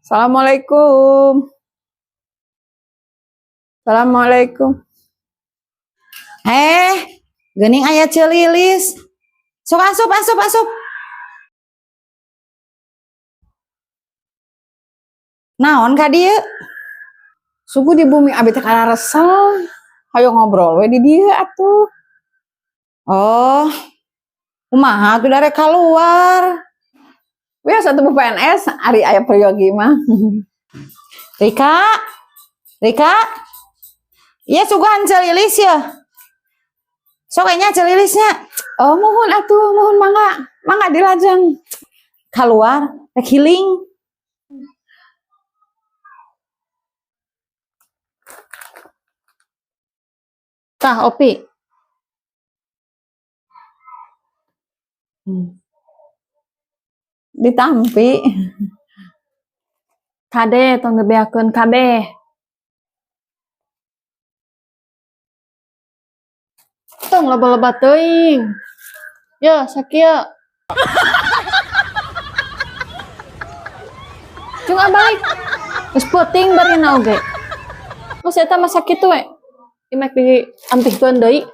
Assalamualaikum. Assalamualaikum. Eh, geuning aya Ceu Lilis. Sok asup, asup, asup. Naon ka dieu? Suku di bumi abi teh kararesel. Hayo ngobrol we di dieu atuh. Oh. Kumaha atuh darek keluar? Biasa tuh Bu PNS, ari aya peryogi mah. Rika? Rika? Iya, suguhan Ceu Lilis ya. Sok nya Ceu Lilisnya. Oh, muhun atuh, muhun, mangga. Mangga dilajeng. Keluar, rek healing. Tah, Opi. Ditampi. Kade, tong dibeakeun kabeh. Tong loba-loba teuing. Ya, sakieu. Cung ah, balik. Geus peuting barina oge. Geus eta mah sakitu we. Imek diampihkeun deui.